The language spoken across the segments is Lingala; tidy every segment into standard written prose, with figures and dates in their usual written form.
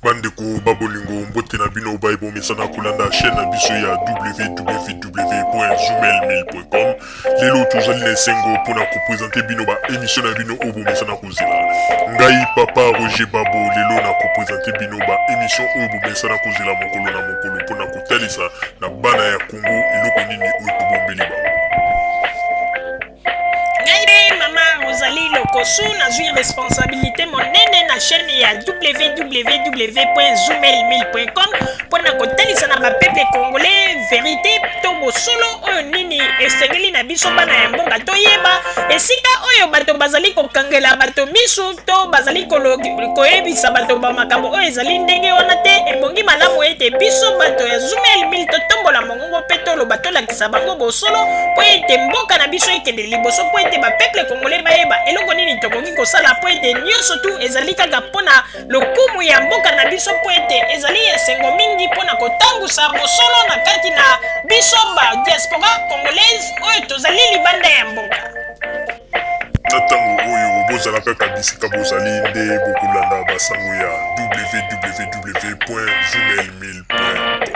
Bandeko ba bolingo, mbote na bino baye bomesana kolanda chaîne na biso ya www.zoomail1000.com. Lelo tozali na esengo mpona kopresente bino ba émission na bino oyo bomesana kozela. Ngai papa Roger Babo, lelo na kopresente bino ba émission oyo bomesana kozela mokolo na mokolo mpona kotalisa na bana ya Congo eloko nini oyo tobombeli bango. Ngai nde mama Rosalie Lokosu, nazwi responsabilité monene na chaîne ya www.zoomail1000.com mpo na kotalisa na bapeuple congolais verité to bosolo oyo nini esengeli na biso bana ya mboka toyeba esika oyo bato bazali kokangela bato misu to bazali koyebisa bato bamakambo oyo ezali ndenge wana te. Ebongi malamu ete biso bato ya Zoomail 1000 totombola mongongo mpe toloba, tolakisa bango bosolo mpo ete mboka na biso ekende liboso, mpo ete bapeuple congolais bayeba eloko nini tokoki kosala, mpo ete nyonso tu ezali kaka mpo na lokumu ya mboka na biso, mpo ete ezali esengo mingi mpo na kotambusa bosolo na kati na biso ba diaspora congolaise oyo tozali libanda ya mboka. Na ntango oyo bozala kaka bisika bozali nde bokolanda basango ya www.zoomail1000.com.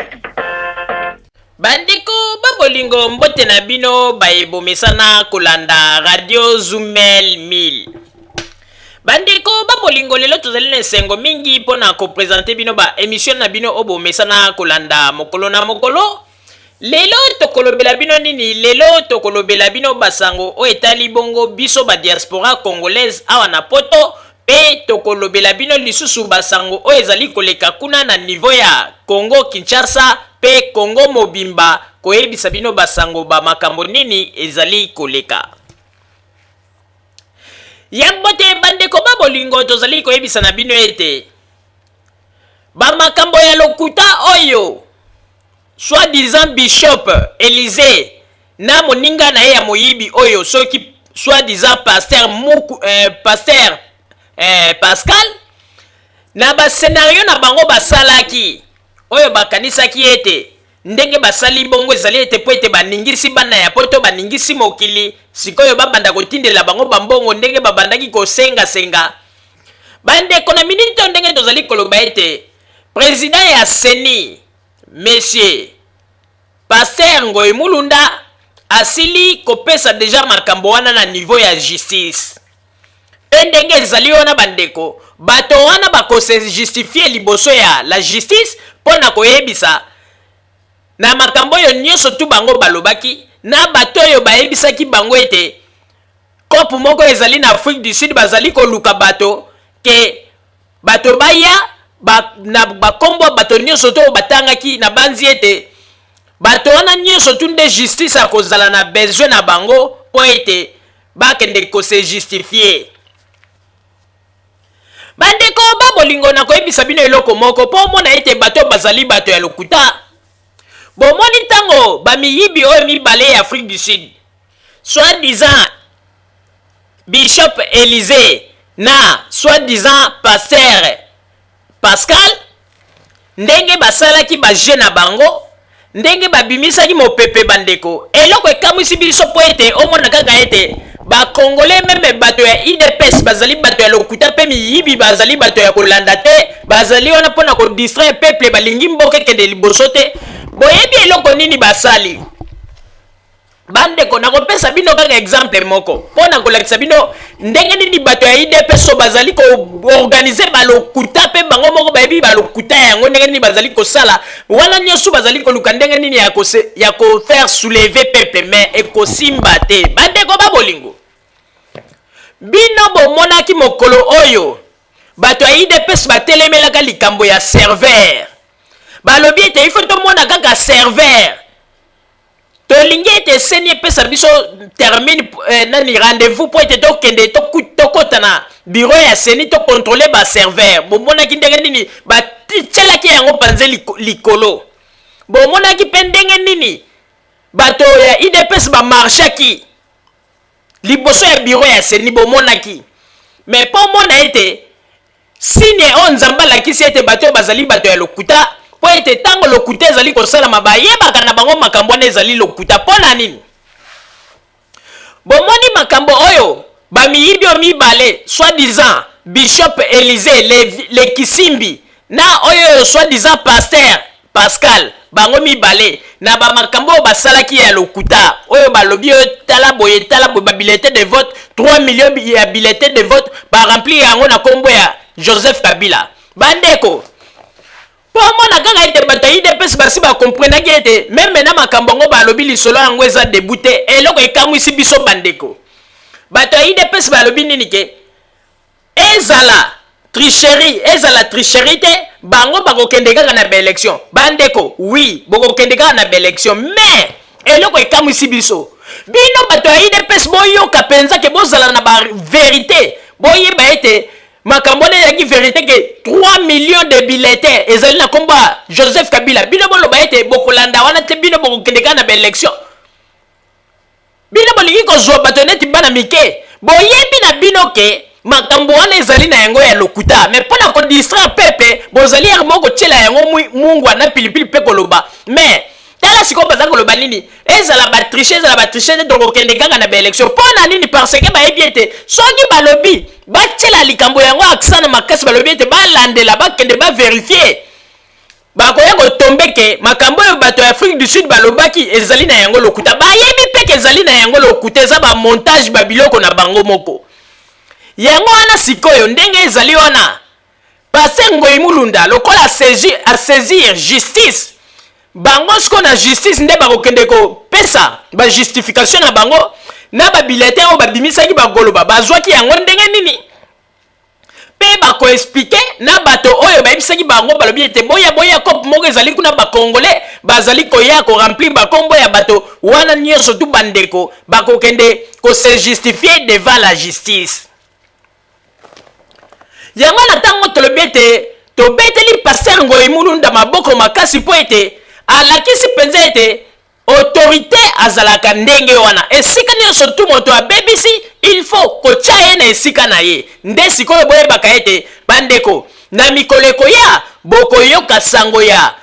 Bandeko ba bolingo, mbote na bino baye bomesana kolanda radio Zumel 1000. Bandeko ba bolingo, lelo tozali na esengo mingi mpona kopresente bino ba emission na bino oyo bomesana kolanda mokolo na mokolo. Lelo tokolobela bino nini? Lelo tokolobela bino basango oyo etali bongo biso ba diaspora congolaise awa na poto, mpe tokolobela bino lisusu basango oyo ezali koleka kuna na niveau ya Congo Kinshasa mpe Congo mobimba, koyebisa bino basango ba makambo nini ezali koleka. Ya mbote bandeko ba bolingo, tozali koyebisa na bino ete ba makambo ya lokuta oyo soi-disant bishop Elysee na moninga na ye ya moyibi oyo soki soi-disant pasteur Muku, pasteur Pascal, na ba scenario na bango basalaki oyo bakanisaki ete ndenge basali bongo ezali ete mpo ete baningisi bana ya poto, baningisi mokili, sikoyo babanda kotindela bango bambongo ndenge babandaki kosengasenga. Bandeko, na miniti oyo ndenge tozali koloba ete president ya CENI monsieur Pasteur Ngoy Mulunda asili kopesa deja makambo wana na niveau ya justice. Mpe ndenge ezali wana bandeko, bato wana bakose justifier liboso ya la justice mpo na koyebisa na makambo oyo nyonso tu bango balobaki na bato oyo bayebisaki bango ete kope moko ezali na Afrique du Sud, bazali koluka bato ke bato baya ba, na bakombo bato nyonso to batangaki. Na banzi ete bato wana nyonso tu nde justice akozala na besoin na bango mpo ete bakende kose justifier. Bandeko ba bolingo, na koyebisa bino eloko moko mpo omona ete bato bazali bato ya lokuta. Bomoni ntango bamiyibi oyo mibale ya Afrique du Sud, soi-disant bishop Elysee na soi-disant pasteur Pascal, ndenge basalaki ba jeu na bango, ndenge babimisaki mopepe. Bandeko, eloko ekamwisi biso mpo ete omona kaka ete bakongole meme bato ya UDPS bazali bato ya lokuta mpe miyibi, bazali bato ya kolanda te, bazali wana mpona kodistraire peuple, balingi mboka ekende liboso te. Boyebi eloko nini basali? Bandeko, nakopesa bino kaka exemple moko mpo na kolakisa bino ndenge nini bato ya UDPS oyo bazali koorganiser balokuta, mpe bango moko bayebi balokuta yango, ndenge nini bazali kosala wana nyonso, bazali koluka ndenge nini ya kofaire soulever peuple, mais ekosimba te. Bandeko ba bolingo, bino bomonaki mokolo oyo bato ya UDPS batelemelaka likambo ya serveur, balobi ete ifo tomona kaka serveur, tolingi ete CENI epesa biso termine nani rendez-vous mpo ete tokende tokɔta na bureau ya CENI, tocontrôler baserveur. Bomonaki ndenge nini batielaki yango panze likolo. Bomonaki mpe ndenge nini bato ya UDPS bamarchaki liboso ya bureau ya CENI. Bomonaki. Mais mpo omona ete signe oyo Nzambe alakisi ete bato oyo bazali bato ya lokuta, mpo ete ntango lokuta ezali kosalama, bayebaka na bango makambo wana ezali lokuta. Mpo na nini? Bomoni makambo oyo bamiyibi oyo mibale, soi-disant bishop Elysee Lekisimbi. na oyo soi-disant pasteur Pascal, bango mibale na ba makambo oyo basalaki ya lokuta, oyo balobi oyo tala boye tala boye, ba bulletin de vote 3 millions ya bulletin de vote ba remplir yango na kombo ya Joseph Kabila. Bandeko, mpo omona kaka ete bato ya UDPS basi bakomprenaki ete meme na makambo yango balobi lisolo yango eza debout te. Eloko ekamwisi biso bandeko, bato ya UDPS balobi nini ke ezala tricherie, ezala tricherie te, bango bakokende kaka na baélection. Bandeko, oui, bokokende kaka na baélection, mais eloko ekamwisi biso, bino bato ya UDPS, boyoka mpenza ke bozala na bavérité, boyeba ete makambo wana ezalaki vérité ke 3 millions de bulletins ezali na nkombo ya Joseph Kabila. Bino boloba ete bokolanda wana te, bino bokokende kaka na baélection. Bino bolingi kozwa bato neti bana mike. Boyebi na bino ke makambo wana ezali na yango ya lokuta, mais mpo na kodistraire peuple, bozali yaka moko kotiela yango mungwa na pilipili mpe koloba. Mais tala sikoyo, baza koloba nini? Ezala batriche, ezala batriche te, tokokende kaka na baélection. Mpo na nini? Parce que bayebi ete soki balobi batiela likambo yango accent na makasi, balobi ete balandela, bakende bavérifier, bakoya kotombe ke makambo oyo bato ya Afrique du Sud balobaki ezali na yango lokuta. Bayebi mpe ke ezali na yango lokuta, eza bamontage, babiloko na bango moko. Yango wana sikoyo ndenge ezali wana, pasteur Ngoy Mulunda lokola asaisir justice, bango sikoyo na justice nde bakokende kopesa bajustification na bango na babulletin oyo babimisaki, bakoloba bazwaki yango ndenge nini, mpe bakoexpliquer na bato oyo bayebisaki bango, balobi ete boya, boya, coop moko ezali kuna, bacongolais bazali koya koremplir bakombo ya bato wana nyonso tu. Bandeko, bakokende kose justifier devant la justice. Yango na ntango tolobi ete tobeteli pasteur Ngoy Mulunda maboko makasi, mpo ete alakisi mpenza ete autorité azalaka ndenge wana. Esika nyonso tu moto abebisi, il faut kotia ye na esika na ye. Nde sikoyo boyebaka ete bandeko, na mikolo ekoya, bokoyoka sango ya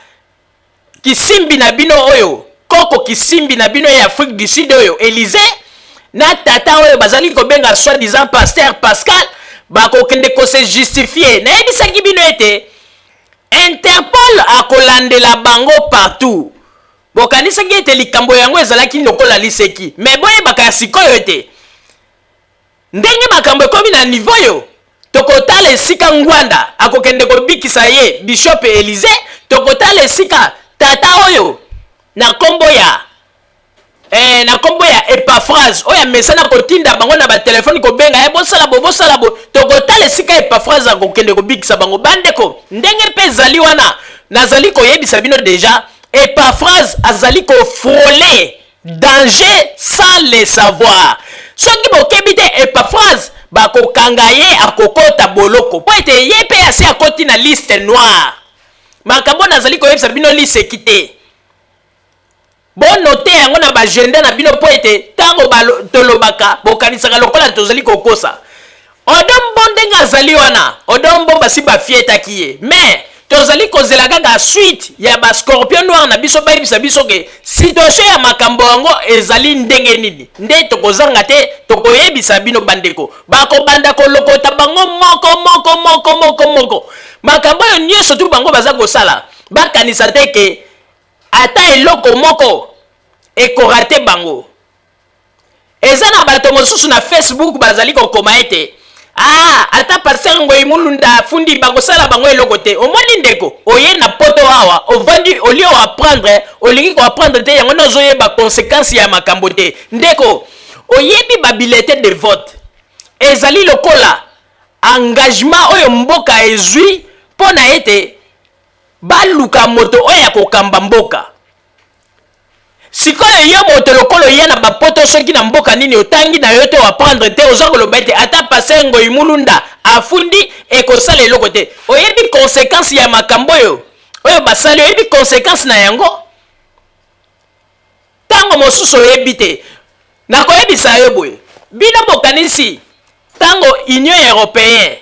kisimbi na bino oyo, koko kisimbi na bino ya Afrique du Sud oyo Élysée, na tata oyo bazali kobenga soi-disant pasteur Pascal, bakokende kose justifier. Nayebisaki bino ete Interpol akolandela bango partout. Bokanisaki ete likambo yango ezalaki lokola liseki, mais boyebaka ya sikoyo ete ndenge makambo ekomi na niveau oyo, tokotala esika Ngwanda akokende kobikisa ye bishop Élysée, tokotala esika tata oyo na nkombo ya Epaphrase oyo amesana kotinda bango na batelefone, kobenga ye, bosala bo, bosala bo, tokotala esika Epaphrase akokende kobikisa bango. Bandeko, ndenge mpe ezali wana, nazali koyebisa bino déjà, Epaphrase azali kofrôler danger sans le savoir. Soki bokebi te, Epaphrase bakokanga ye, akokota boloko, mpo ete ye mpe asi akoti na liste noire. Makambo nazali koyebisa bino liseki te, bonoter yango na baagenda na bino, mpo ete ntango tolobaka, bokanisaka lokola tozali kokosa. Odombo ndenge azali wana, Odombo basi bafietaki ye, mais tozali kozela kaka suite ya bascorpion noir na biso bayebisa biso ke situation ya makambo yango ezali ndenge nini. Nde tokozanga te, tokoyebisa bino. Bandeko, bakobanda kolokota bango moko moko moko moko moko. Makambo oyo nyonso tu bango baza kosala, bakanisa te ke ata eloko moko ekorater bango. Eza na bato mosusu na Facebook bazali kokoma ete ah, ata pasteur Ngoy Mulunda afundi, bakosala bango eloko te. Omoni ndeko, oye na poto awa, ovandi, olie oapprendre, olingi koapprendre te, yango nde ozoyeba conséquence ya makambo te. Ndeko, oyebi babulletin de vote ezali lokola engagement oyo mboka ezwi mpo na ete baluka moto oyo akokamba mboka. Sikoyo yo moto lokola oya na bapoto, soki na mboka nini, otangi na yo te, oapprendre te, oza koloba ete ata pasteur Ngoy Mulunda afundi, ekosala eloko te. Oyebi conséquence ya makambo oyo basali? Oyebi conséquence na yango? Ntango mosusu oyebi te. Nakoyebisa yo boye, bino bokanisi ntango Union européenne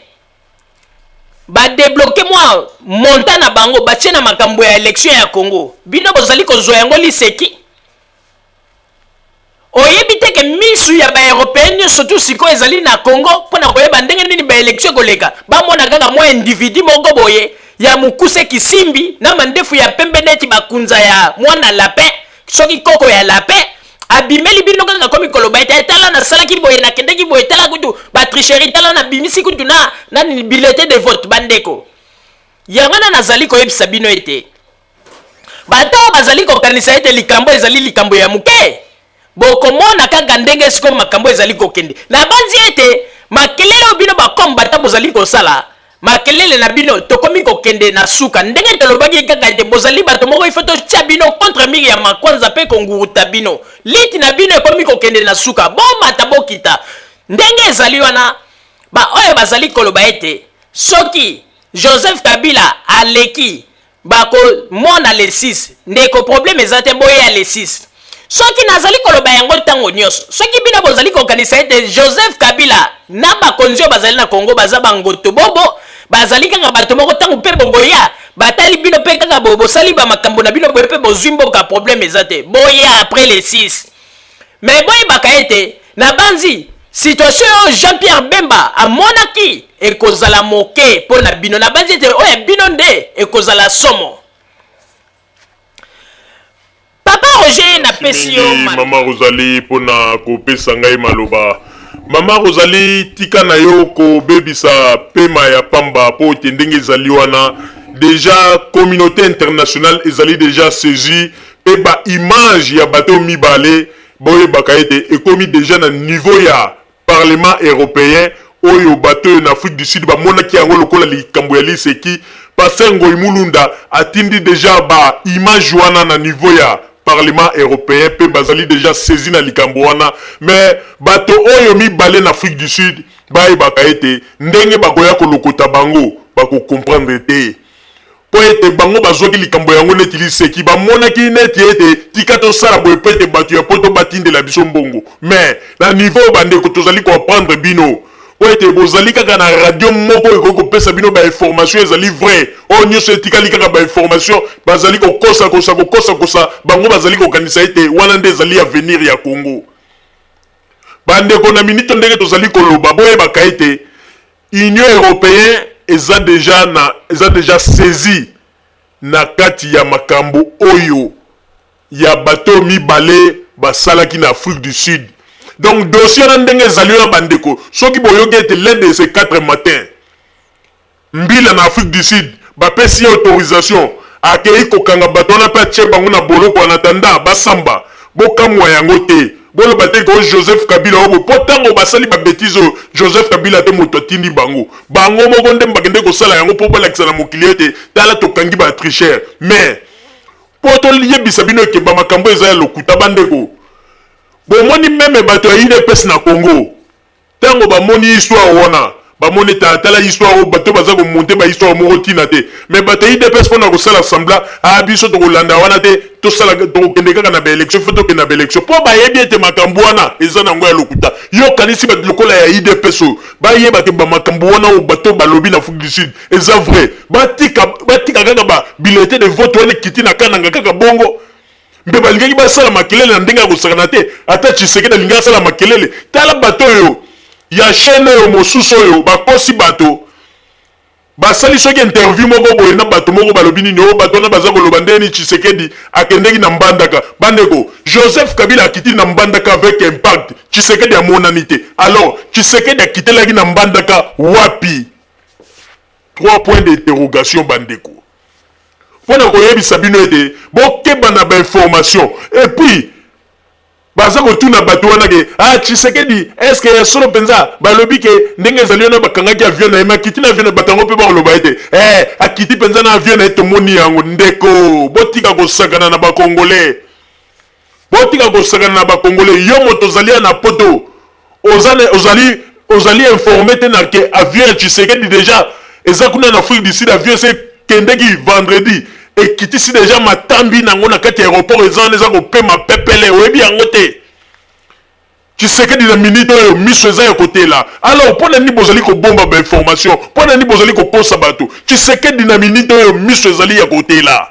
badébloquer mwa montant na bango, batie na makambo ya élection ya Congo, bino bozali kozwa yango liseki? Oyebi te ke misu ya baeuropéen nyonso tu sikoyo ezali na Congo mpo na koyeba ndenge nini baélection ekoleka? Bamona kaka mwa individu moko boye. ya mokuse kisimbi na mandefu ya pembe neti bakunza ya mwana lapin, soki koko ya lapin, abimeli bino kaka komi koloba ete tala nasalaki boye, nakendeki boye, tala kutu batricherie, tala nabimisi kutu na bulletin de vote. Bandeko, yango wana nazali koyebisa bino ete bato oyo bazali kokanisa ete likambo ezali likambo ya moke, bokomona kaka ndenge sikoyo makambo ezali kokende. Nabanzi ete makelele oyo bino bakombata bozali kosala, makelele na bino, tokomi kokende na suka. Ndenge tolobaki kaka ete bozali bato moko, ifo totia bino contre mur ya makwanza mpe konguruta bino. Liti na bino ekomi kokende na suka, bomata bokita. Ndenge ezali wana, baoyo bazali koloba ete soki Joseph Kabila aleki, bakomona le 6. Ndeko, problème eza te, boya le 6. Soki nazali koloba yango ntango nyonso, soki bino bozali kokanisa ete Joseph Kabila na bakonzi oyo bazali na Kongo baza bangoto bobo, bazali kaka bato moko, ntango mpe bokoya, batali bino mpe kaka bosali bamakambo na bino boye mpe bozwi mboka, problème eza te, boya après le 6. Mais boyebaka ete na banzi situation oyo Jean-Pierre Bemba amonaki ekozala moke mpo na bino. Na banzi ete oyo ya bino nde ekozala somo. Papa Roger, napesi yo Mama Rosalie mpona kopesa ngai maloba. Mama Rosalie, tika na yo kobebisa pema ya pamba, mpo ete ndenge ezali wana, déjà communauté internationale ezali déjà saisi mpe baimage ya bato mibale. Boyebaka ete ekomi déjà na niveau ya Parlement européen. Oyo bato oyo na Afrique du Sud bamonaki yango lokola likambo ya liseki, pasteur Ngoi Mulunda atindi déjà baimage wana na niveau ya Parlement européen mpe bazali déjà saisi na likambo wana. Mais bato oyo mibale na Afrique du Sud, bayebaka ete ndenge bakoya kolokota bango, bakocomprendre te, mpo ete bango bazwaki likambo yango neti liseki. Bamonaki neti ete tika tosala boye mpo ete bato ya poto batindela biso mbongo. Mais na niveau, bandeko, tozali koapprendre bino mpo ete bozali kaka na radio moko ekoki kopesa bino bainformation ezali vrai. Oyo nyonso etikali kaka bainformation bazali kokosakosa, kokosakosa. Bango bazali kokanisa ete wana nde ezali avenir ya Congo. Bandeko, na minito ndenge tozali koloba, boyebaka ete Union européenne eza déjà saisi na kati ya makambo oyo ya bato mibale basalaki na Afrique du Sud. Donc dossier wana ndenge ezali wana, bandeko, soki boyoki ete l'un de ces quatre matins mbila na Afrique du Sud bapesi ye autorisation, akei kokanga bato wana mpe atie bango na boloko en attendant basamba, bokamwa yango te. Boloba te ko Joseph Kabila oyo, mpo ntango basali babêtises oyo, Joseph Kabila te moto atindi bango. Bango moko nde bakende kosala yango mpo balakisa na mokili ete tala, tokangi batricheur. Mais mpo toyebisa bino eke bamakambo eza ya lokuta, bandeko, bomoni même bato ya UDPS na Congo, ntango bamoni histoire wana, bamoni tala histoire oyo, bato baza komonter bahistoire moko ntina te. Mais bato ya UDPS, mpona kosala semblant, a biso tokolanda wana te, tosala, tokokende kaka na baélection, faut tokende na baélection, mpo bayebi ete makambo wana eza nango ya lokuta. Yo kanisi bato lokola ya UDPS oyo bayeba te bamakambo wana oyo bato balobi na Afrique du Sud eza vrai? Batika, batika kaka ba bulletin de vote wana ekiti na Kananga kaka bongo mpe balingaki basala makelele na ndenge ya kosakana te. Ata Tshisekedi alingi asala makelele. Tala bato oyo ya chaîne oyo mosusu oyo bakosi bato, basali soki interview moko boye na bato moko, balobi nini? Oyo bato wana baza koloba ndenge Tshisekedi akendeki na Mbandaka. Bandeko, Joseph Kabila akiti na Mbandaka avec impact, Tshisekedi amonani te. Alors Tshisekedi akitelaki na Mbandaka wapi? Trois points d'interrogation. Bandeko, mpo na koyebisa bino ete bokeba na bainformation. Et puis baza kotuna bato wana ke ah, Tshisekedi, est-ce ya solo mpenza balobi ke ndenge ezali wana bakangaki avion na ye, makiti na avion na bato yango mpe bakoloba ete eh, akiti mpenza na avion na ye, tomoni yango? Ndeko, botika kosakana na bakongolais, botika kosakana na bakongolais. Yo moto ozali ya na poto, ozali ozali informé te na ke avion ya Tshisekedi déjà eza kuna na Afrique du Sud. Avion ese kendeki vendredi, ekitisi déjà matambi nango na kati ya aéroport, eza wana, eza kopema pepele. Oyebi yango te? Tshisekedi na minute oyo miso eza ya kotela. Alors mpo na nini bozali kobomba bainformation? Mpo na nini bozali kokosa bato? Tshisekedi na minute oyo miso ezali ya kotela.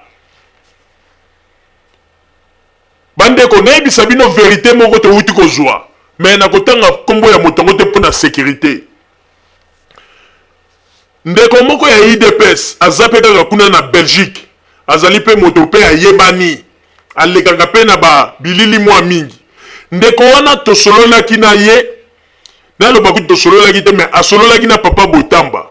Bandeko, nayebisa bino vérité moko towuti kozwa, mais nakotanga nkombo ya moto yango te mpo na sécurité. Ndeko moko ya udps aza mpe kaka kuna na Belgique, azali mpe moto mpe ayebani, alekaka mpe na ba bilili mwa mingi. Ndeko wana tosololaki na ye, naloba kutu tosololaki te mais asololaki na papa Botamba.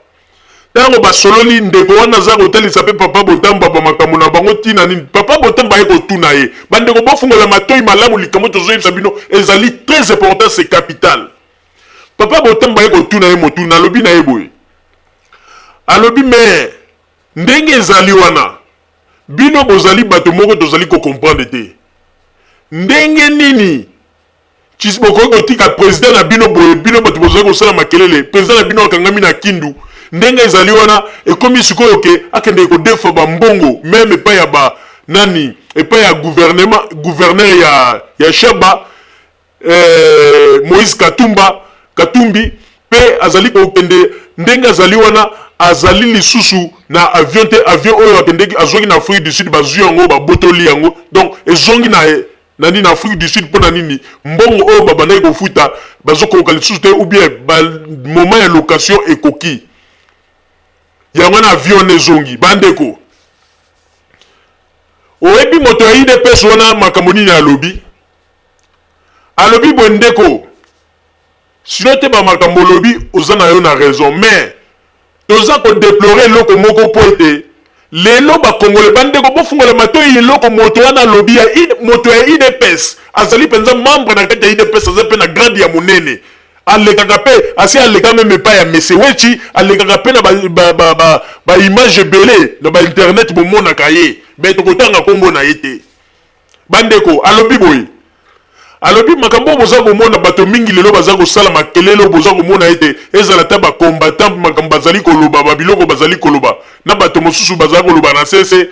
Tango basololi, ndeko wana aza kotalisa mpe papa Botamba ba makambo na bango tina nini. Papa Botamba aye kotuna ye, bandeko bofungola matoyi malamu likambo tozoyebisa bino ezali très important, c'est capital. Papa Botamba aye kotuna ye motuna, alobi na ye boye, alobi mais ndenge ezali wana bino bozali bato moko tozali ko comprendre te ndenge nini bokoki kotika president na bino boye, bino bato bozali kosala makelele, president na bino akangami na Kindu ndenge ezali wana, ekomi sikoyo ke akende kodefa ba mbongo meme epai ya ba nani, epai ya gouvernement, gouverneur ya Shaba, Moïse Katumba, Katumbi, pe azali kokende ndenge azali wana, azali lisusu na avion te, avion oyo akendeki azwaki na Afrique du Sud bazwi yango babotoli yango, donc ezongi na nani na Afrique du Sud. Mpo na nini? Mbongo oyo babandaki kofuta bazokoka lisusu te, ou bien ba moment ya location ekoki, yango wana avion wana ezongi. Bandeko, oyebi moto ya UDPS wana makambo nini alobi? Alobi boye, ndeko, sino te ba makambo olobi oza na yo na raison, mais toza ko deplorer eloko moko mpo ete lelo ba Congolais, bandeko bofungola matoyi, eloko moto wana alobi ya moto ya UDPS, azali mpenza membre na kati ya UDPS, aza mpe na grade ya monene, alekaka mpe asi aleka meme epai ya Mese Wechi, alekaka mpe na ba image ebele na ba internet, bomonaka ye, mais tokotanga nkombo na ye te. Bandeko, alobi boye, alobi makambo oyo boza komona bato mingi lelo baza kosala makelele, oyo boza komona ete ezala ata ba combattant, makambo bazali koloba, ba biloko bazali koloba na bato mosusu bazali koloba na sese,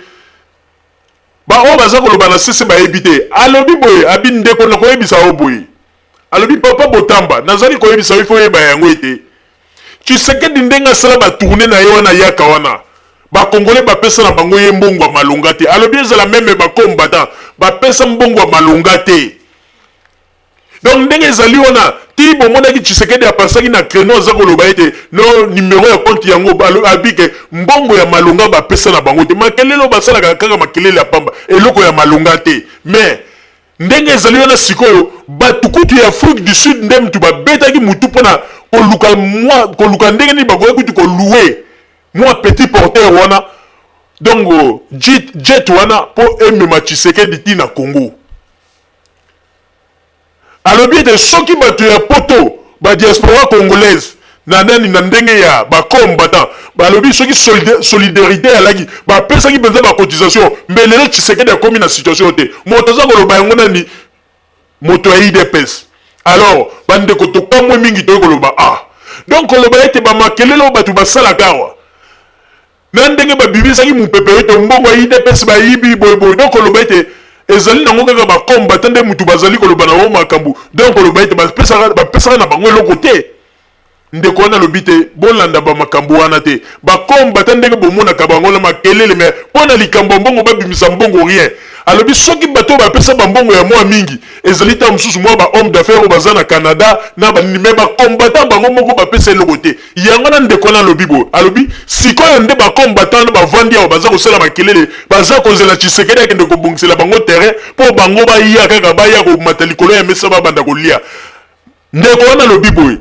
ba oyo baza koloba na sese bayebi te. Alobi boye, abi ndeko, nakoyebisa yo boye, alobi papa Botamba, nazali koyebisa yo, ifo oyeba yango ete Tshisekedi ndenge asala ba tourne na ye wana yaka wana, ba Congolais bapesa na bango ye mbongo ya malonga te. Alobi ezala meme ba combattant bapesa mbongo ya malonga te. Donc ndenge ezali wana ti bomonaki Tshisekedi apasaki na créneau aza koloba ete no numero ya compte yango, alobi ke mbongo ya malonga bapesa na bango te. Makelele oyo basalaka kaka makelele ya pamba, eloko ya malonga te. Mais ndenge ezali wana sikoyo, bato kutu ya Afrique du Sud nde mutu babetaki mutu mpona koluka mwa koluka ndenge nini bakoki kutu kolouer mwa petit porteur wana, donc jet wana mpo emema Tshisekedi ti na Congo. Alobi ete soki bato ya poto, ba diaspora congolaise na nani na ndenge ya ba combattant, balobi soki solidarité alaki bapesaki mpenza ba cotisation, mbe lelo Tshisekedi akomi na situation te. Moto aza koloba yango nani? Moto ya UDPS. Alors bandeko, tokamwe mingi, toyei koloba ah donc koloba ete bamakelele oyo bato basalaka awa na ndenge babimisaki mopepe ete mbongo ya UDPS bayibi boyeboye, donc koloba ete ezali nango kaka bacombattant nde mutu bazali koloba na bango makambo, donc koloba ete bapesaka na bango eloko te. Ndeko wana alobi te bolanda bamakambo wana te, bacombattant ndenge bomonaka bango na makelele, mais mpo na likambo ya mbongo babimisa mbongo, rien. Alobi soki bato oyo bapesa bambongo ya mwa mingi ezali ntango mosusu mwa ba homme d'affaires oyo baza na Canada na banini, mais bacombattant bango moko bapesa eloko te. Yango wana ndeko wana alobi boye, alobi sikoyo nde bacombattant wana bavandi awa baza kosala makelele, baza kozela Tshisekedi akende kobongisela bango terrain mpo bango baya kaka baya komata likolo ya mesa babanda kolia. Ndeko wana alobi boye,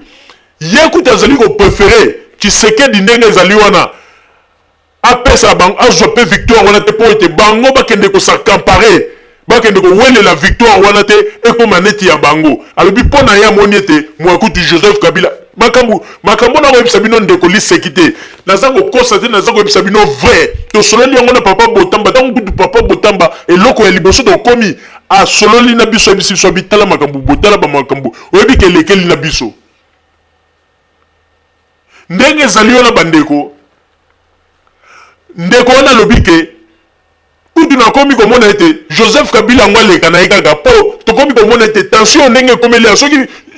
ye kutu azali kopréférer Tshisekedi ndenge ezali wana apesa bango, azwa mpe victoire wana te, mpo ete bango bakende kos'accaparer, bakende kowelela victoire wana te, ekóma neti ya bango. Alobi mpo na ye amoni ete mwakutu Joseph Kabila makambo na koyebisa bino ndeko liseki te, naza kokosa te, naza koyebisa bino vrai. Tosololi yango na papa Botamba. Ntango kutu papa Botamba eloko ya liboso tokomi asololi na biso, ayebisi biso, abitala makambo, botala bamakambo oyebi ke elekeli na biso ndenge ezali wana. Bandeko, ndeko wana alobi ke kutu nakomi komona ete Joseph Kabila yango aleka na ye kaka, mpo tokomi komona ete tension ndenge ekomeli ya soki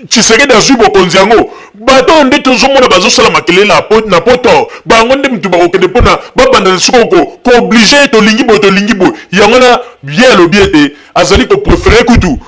Tshisekedi azwi bokonzi yango, bato oyo nde tozomona bazosala makelele na poto, bango nde mutu bakokende mpona babanda sikoyo koobliger, tolingi boye, tolingi boye. Yango wana ye alobi ete azali kopréférer kutu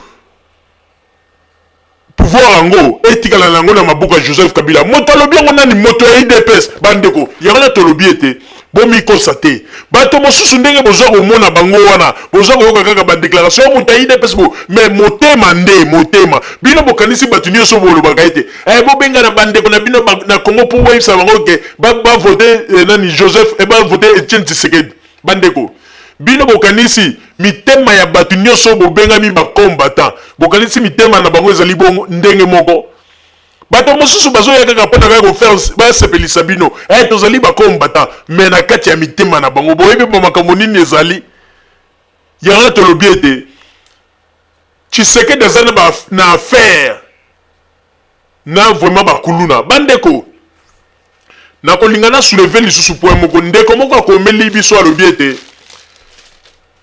pouvoir. Pouvoir yango etikala na yango na maboko ya Joseph Kabila. Moto alobi yango nani? Moto ya UDPS. Bandeko, yango wana tolobi ete bomikosa te. Bato mosusu ndenge boza komona bango wana, boza koyoka kaka ba declaration ya moto ya UDPS bo, mais motema nde motema. Bino bokanisi bato nyonso bolobaka ete eh, bobengana bandeko na bino na Congo mpo boyebisa bango ke ba, ba vote eh, nani Joseph eh, ba vote Etienne Tshisekedi. Bandeko, bino bokanisi mitema ya bato nyonso bobengami ba combattant, bokanisi mitema na bango ezali bongo ndenge moko? Bato mosusu bazoya kaka mpo na kaka kofaire basepelisa bino, eh, tozali ba combattant, mais na kati ya mitema na bango boyebi ba makambo nini ezali? Yango tolobi ete Tshisekedi aza na, ba, na affaire na vraiment ba kuluna. Bandeko, nakolinga na soulever lisusu point moko. Ndeko moko akomeli biso alobi ete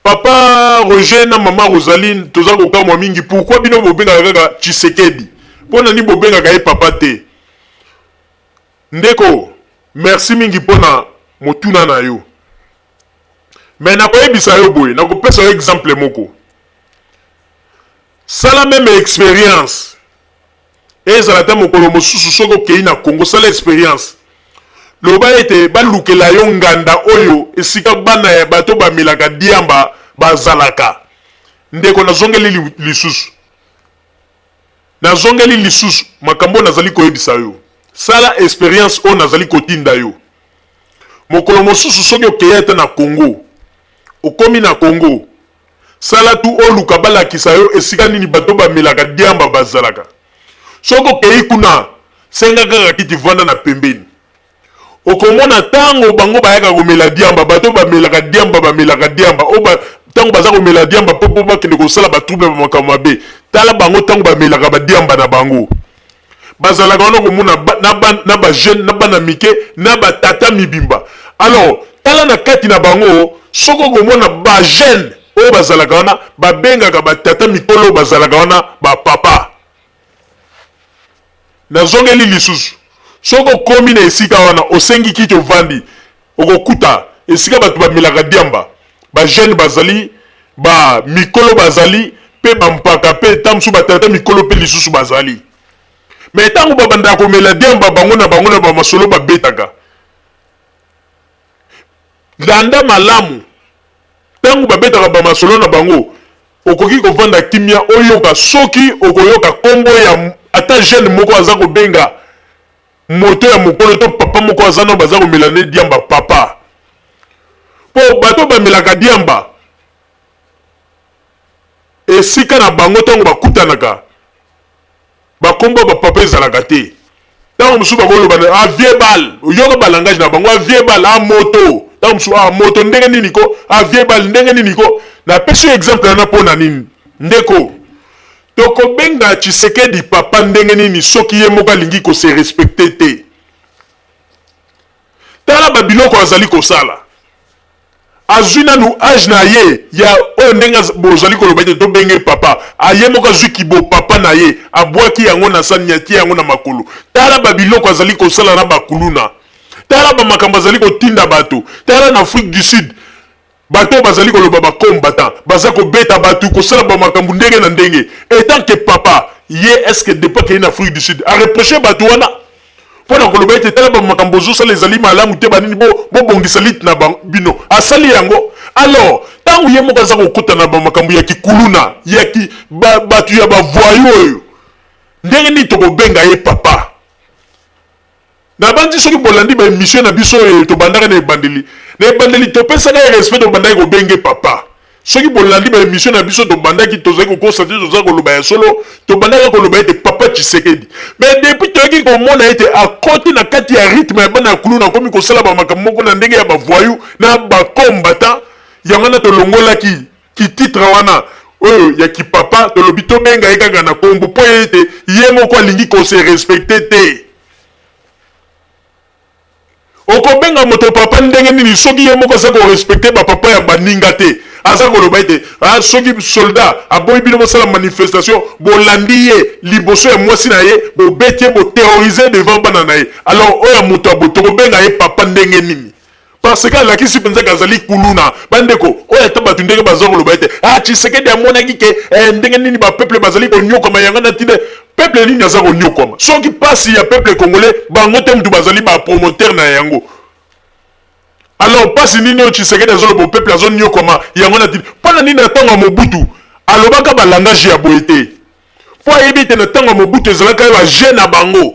papa Roger na mama Rosaline toza kokamwa mingi pourquoi bino bobengaka kaka Tshisekedi, mpo na nini bobengaka ye papa te? Ndeko, merci mingi mpo na motuna na yo. Mais nakoyebisa yo boye, nakopesa yo exemple moko. Sala meme experience. Ezala ata mokolo mosusu soki okei na Congo, sala experience. Loba ete balukela yo nganda oyo esika bana ya bato bamelaka diamba bazalaka. Ndeko, nazongeli lisusu. Nazongeli lisusu makambo oyo nazali koyebisa yo. Sala experience oyo nazali kotinda yo. Mokolo mosusu soki okei ata na Congo, okomi na Congo, Sala tout oluka balakisa yo esika nini bato bamelaka diamba bazalaka. Soki okeyi kuna, senga kaka kiti vanda na pembeni. Okomona tango bango bayaka komela diamba, bato bamelaka diamba bamelaka diamba oyo ba, tango baza komela diamba po po bakende kosala ba trouble ba makambo mabe. Tala bango tango bamelaka ba diamba na bango. Bazalaka wana okomona na ba, na ba jeune, na bana mike, na ba tata mibimba. Alors, tala na kati na bango, soki okomona ba jeune oyo bazalaka wana, babengaka ba tata mikolo oyo bazalaka wana ba papa. Nazongeli lisusu, soki okomi na esika wana, osengi kiti ovandi, okokuta esika bato bamelaka diamba, ba jeune bazali, ba mikolo bazali, pe ba mpaka pe tango mosusu ba tata mikolo pe lisusu bazali. Mais tango babandaka komela diamba bango na bango na ba masolo babetaka. Landa malamu, tango babetaka ba masolo na bango, okoki kovanda kimia oyoka soki okoyoka kombo ya ata jeune moko aza kobenga moto ya mokolo to papa moko aza nao baza komela nde diamba papa. Po bato bamelaka diamba esika na bango ntango bakutanaka bakombo ya bapapa ezalaka te. Ntango mosusu bakoloba na ah vieux bal, oyoka ba langage na bango, ah vieux bal, ah moto. Ntango mosusu ah moto ndenge nini ko, ah vieux bal ndenge nini ko. Napesi yo exemple wana mpo na nini ndeko? Tokobenga Tshisekedi papa ndenge nini soki ye moko alingi ko se respecter te? Tala ba biloko azali kosala. Azwi nanu age na ye ya oyo ndenge bozali koloba ete tobenge papa. Ye moko azwi kibo papa na ye, abwaki yango na sani, atie yango na makolo. Tala ba biloko azali kosala na ba kuluna. Tala ba makambo azali kotinda bato. Tala na Afrique du Sud, bato oyo bazali koloba ba combattant, baza kobeta bato, kosala ba makambo ndenge na ndenge. Etant que papa, ye est ce que depuis akeyi na Afrique du Sud, a reprocher bato wana? Mpo na koloba ete tala ba makambo bozosala ezali malamu te, banini bo bobongisa lite na bino. Asali yango. Alors, tango ye moko aza kokota na ba makambo ya kikuluna, ya ki ba, bato ya ba voyous oyo, ndenge nini tokobenga ye papa? Nabanzi soki bolandi ba emission na biso oyo tobandaka na ebandeli, na ebandeli topesaka ye respect, tobandaki kobenge papa. Soki bolandi ba emission na biso tobandaki tozali kokosa te, toza koloba ya solo, tobandaka koloba ete papa Tshisekedi. Mais depuis toyaki komona ete akoti na kati ya rythme ya bana ya kuluna, akomi kosala ba makambo moko na ndenge ya ba voyous na ba combattants, yango wana tolongolaki ki titre wana oyo ya ki papa, tolobi tobenga ye kaka na kombo mpo ete ye moko alingi ko se respecter te. Okobenga moto papa ndenge nini soki ye moko aza ko respecter ba papa ya baninga te? Aza koloba ete ah, soki soldat aboyi bino bosala manifestation, bolandi ye liboso ya mwasi na ye, bobeti ye, bo terroriser devant bana na ye. Alors oyo ya moto ya boye tokobenga ye papa ndenge nini? Parce que alakisi penza ke azali kuluna. Bandeko, oyo ata bato ndenge baza koloba ete ah, Tshisekedi amonaki ke eh, ndenge nini ba peuple bazali konyokama, yanga na tina. Peuple nini aza konyokwama? Soki pasi ya peuple congolais, bango te mutu bazali ba promoteur na yango. Alors pasi nini oyo Tshisekedi azoloba peuple azonyokwama yango na mpo na nini? Na ntango ya Mobutu alobaka ba langage ya boye te, mpo ayebi ete na ntango ya Mobutu ezalaka ba jeu na bango,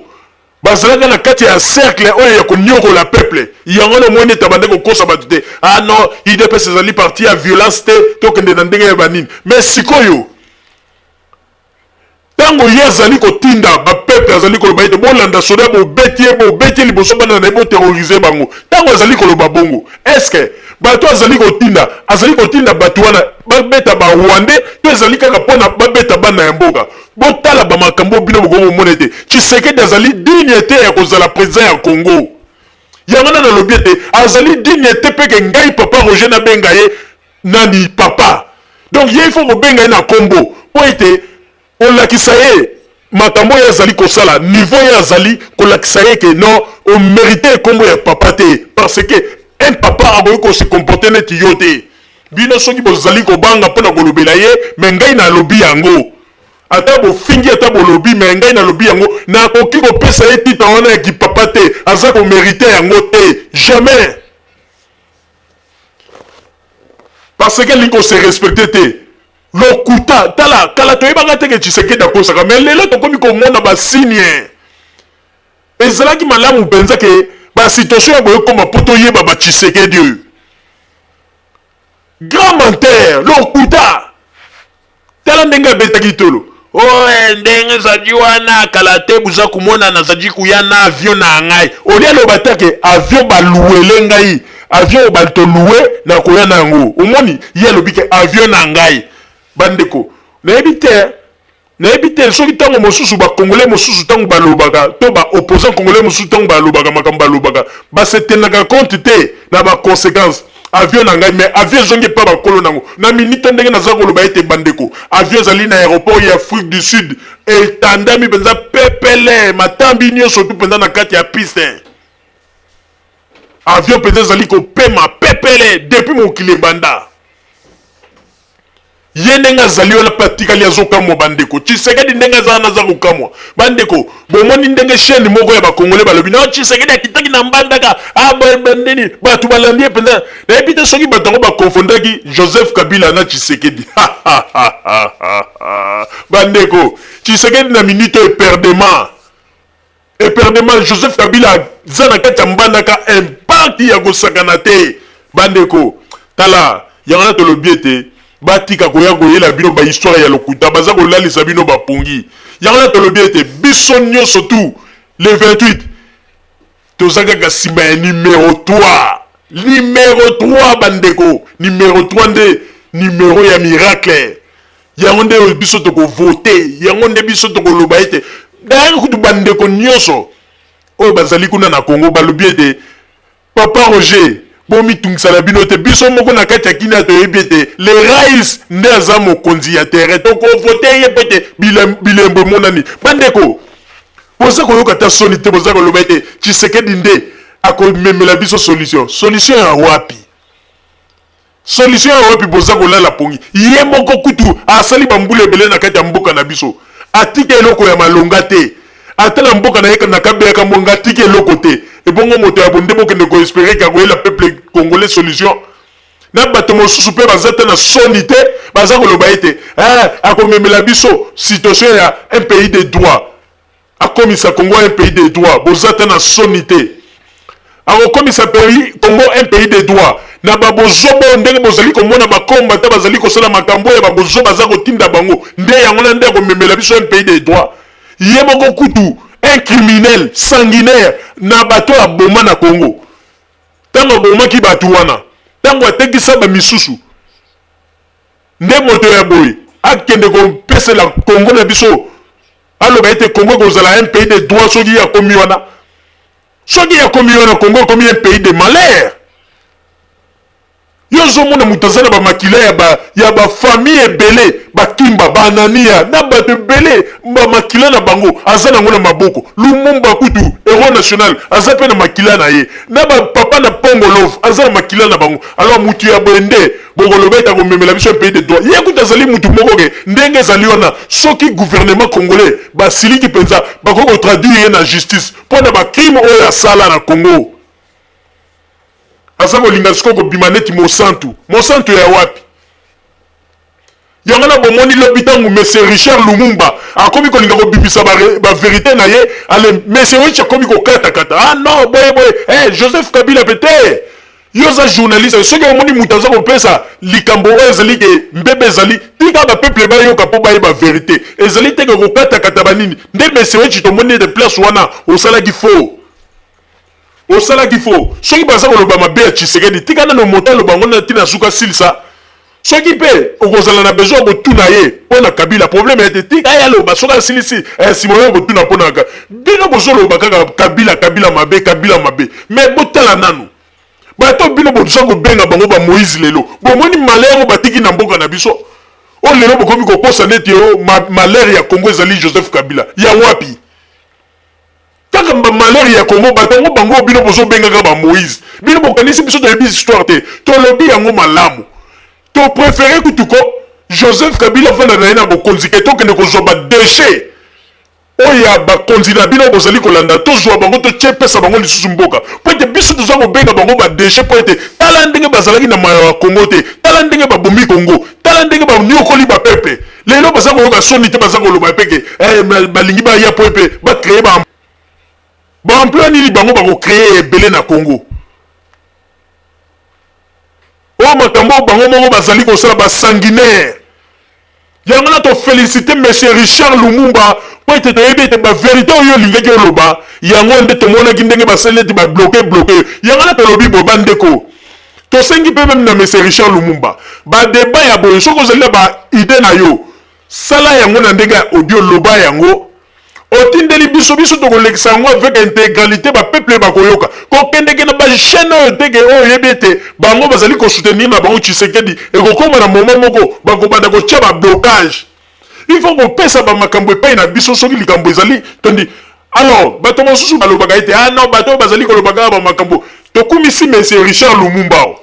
bazalaka na kati ya cercle oyo ya konyokola peuple. Yango wana omoni ete abandaki kokosa bato te: ah non, UDPS ezali parti ya violence te, tokende na ndenge ya banini. Mais sikoyo, ntango ye azali kotinda bapeuple, azali koloba ete bolanda soda, bobeti ye, bobeti ye liboso bana na ye, boterroriser bango. Ntango azali koloba bongo, est-ce bato azali kotinda, azali kotinda bato wana babeta Barwandais to ezali kaka mpona babeta bana ya mboka? Botala bamakambo bino bokoki komona ete Tshisekedi azali digne te ya kozala président ya Congo. Yango wana nalobi ete azali digne te, mpe ke ngai papa Roger nabenga ye nani papa. Donc ye, il faut kobenga ye na nkombo mpo ete kolakisa ye makambo oyo azali kosala, niveau ye azali kolakisa ye ke non, omérite nkombo ya papa te, parce que un papa akoki kose comporter neti yo te. Bino soki bozali kobanga mpona kolobela ye, mais ngai nalobi yango. Ata bofingi, ata bolobi, mais ngai nalobi yango: nakoki kopesa ye titre wana ya kipapa te, aza komérite yango te, jamais, parce que alingi kose respecter te. Lokuta, tala, kala toyebaka te ke Tshisekedi akosaka, mais lelo tokomi komona basigne. Ezalaki malamu mpenza ke basituation ya boye ekóma mpo toyeba baTshisekedi oyo, grand menteur, lokuta. Tala ndenge abetaki tolo oye, ndenge ezali wana kala te, buza komona nazali koya na avion na ngai. Olia aloba te ke avion baluwele ngai, avion oyo batoluwe na koya na yango. Omoni, ye alobi ke avion na ngai. Bandeko, nayebi te, nayebi te soki ntango mosusu Bacongolais mosusu ntango balobaka, to baopposant congolais mosusu ntango balobaka makambo balobaka, basetenaka compte te na baconséquence. Avion na ngai, mais avion ezongi epa bakolo nango na minute. Ndenge naza koloba ete bandeko, avion ezali na aéroport ya Afrique du Sud, etandami mpenza pepele, matambi nyonso tu mpenza na kati ya piste. Avion mpenza ezali kopema pepele depuis mokili ebanda. Ye ndenge azali wana mpe atikali azokamwa. Bandeko, Tshisekedi ndenge aza wana aza kokamwa. Bandeko, bomoni ndenge chaîne moko ya Bakongole balobi na Tshisekedi akitaki na Mbandaka abandeni, bato balandi ye mpenza. Nayebi te soki bato yango bakonfondaki Joseph Kabila na Tshisekedi. Bandeko, Tshisekedi na minute oyo eperdement, eperdement. Joseph Kabila aza na kati ya Mbandaka, impact ya kosakana te. Bandeko, tala, yango wana tolobi ete batika koya koyela bino bahistoire ya lokuta, baza kolalisa bino bapongi. Yango wana tolobi ete biso nyonso tu le 28 toza kaka nsima ya numero 3, numero 3. Bandeko, numero 3 nde numero ya miracle. Yango nde biso tokovote, yango nde biso tokoloba ete dayaka kutu. Bandeko nyonso oyo bazali kuna na Congo balobi ete papa Roger, bomitungisa na bino te, biso moko na kati ya Kinia toyebi ete le rais nde aza mokonzi ya terrain, tokovote ye mpe ete bilembo emonani. Bandeko, boza koyoka ta soni te? Boza koloba ete Tshisekedi nde akomemela biso solution. Solution ya wapi? Solution ya wapi? Boza kolala pongi. Ye moko kutu asali bambula ebele na kati ya mboka na biso, atika eloko ya malonga te. Ata na mboka na ye na Kabeyaka Mbonga, atiki eloko te. Ebongo moto ya bonde bokende koespérer ke akoyela peuple congolais solution? Na bato mosusu mpe baza te na soni te, baza koloba ete akomemela biso situation ya un pays de droit, akomisa Congo un pays de droit. Boza te na soni te? Akokomisa pays Congo un pays de droit na babozoba oyo ndenge bozali komona bakomba te, bazali kosala makambo oyo babozoba baza kotinda bango nde yango na nde akomemela biso un pays de droit? Ye moko kutu un criminel sanguinaire na bato aboma na Congo. Ntango abomaki bato wana, ntango atekisa bamisusu, nde moto ya boye akende kopesela Congo na biso, aloba ete Congo ekozala un pays de droit. Soki akomi wana, soki akomi wana, Congo ekomi un pays de malheur. Yo. Bozomona moto aza na bamakila ya ba ya ba famille ebele, bakimba, baanania na bato ebele, bamakila na bango aza nango na maboko. Lumumba kutu héros national aza mpe na makila na ye, na bapapa na Pongo Love aza na makila na bango. Alors mutu ya boye nde bokoloba ete akomemela biso pays de droit? Ye kutu azali mutu moko ke ndenge ezali wana, soki gouvernement congolais basiliki mpenza, bakoki kotraduire ye na justice mpo na bacrime oyo asala na Congo. Aza kolinga sikoyo kobima neti mosantu. Mosantu ya wapi? Yango na bomoni lobi ntango monsieur Richard Lumumba akomi kolinga kobimisa baverité na ye, ale monsieur Rich akomi kokatakata: "Ah non, boye boye, eh, Joseph Kabila pe te." Yo oza journaliste, soki omoni moto aza kopesa likambo oyo ezali ke mbebe ezali, tika bapeuple bayoka mpo bayeba vérité. Ezali te ke kokatakata banini. Nde monsieur Rich, tomoni ete place wana osalaki faux, osalaki faux. Soki baza koloba mabe ya Tshisekedi, tika nano moto aloba yango na ntina suka silisa. Soki mpe okozala na besoin ya kotuna ye mpo na Kabila, problème ete tika ye aloba. Soki asilisi, nsima oyo kotuna mpo na bino. Bozoloba kaka Kabila, Kabila mabe, Kabila mabe, mais botala nanu bato bino boza kobenga bango bamoïse. Lelo bomoni malheur oyo batiki na mboka na biso. Oyo lelo bokomi kokosa neti o malheur ya Congo ezali Joseph Kabila. Ya wapi? Kaka bamalheur ya Congo, bato yango bango bino bozobengaka bamoïse. Bino bokanisi biso toyebi histoire te? Tolobi yango malamu, topréféré kutu ko Joseph Kabila avanda na ye na bokonzi ke tokende kozwa badéchets oyo ya bakonzi na bino bozali kolanda. Tozwa bango, totie, pesa bango lisusu mboka, po ete biso toza kobenga bango badéchets, po ete tala ndenge bazalaki na mayo ya Kongo te, tala ndenge babomi Kongo, tala ndenge banyokoli bapepe. Lelo baza koyoka soni te, baza koloba peke eh, balingi baya po epe bacréer baemploi. Nini bango bakocréer ebele na Congo? Oyo makambo oyo bango moko bazali kosala, basanguinaire. Yango na tofélicité monsieur Richard Lumumba, mpo ete toyebi ete bavérité oyo olingaki oloba, yango nde tomonaki ndenge basali neti babloquer bloquer. Yango na tolobi boye, bandeko, tosengi mpe même na monsieur Richard Lumumba, badébat ya boye, soki ozali na baidée na yo, sala yango na ndenge ya audio, loba yango, otindeli biso, biso tokolekisa yango avec intégralité, bapeuple bakoyoka. Kokendeke na bachaîne oyo teke oyo oyebi ete bango bazali kosoutenir na bango Tshisekedi, ekokóma na moment moko bakobanda kotia bablocage. Il faut kopesa bamakambo epai na biso. Soki likambo ezali tondi, alors bato mosusu balobaka ete: "Ah non, bato oyo bazali koloba kaka bamakambo." Tokumisi monsieur Richard Lumumba o.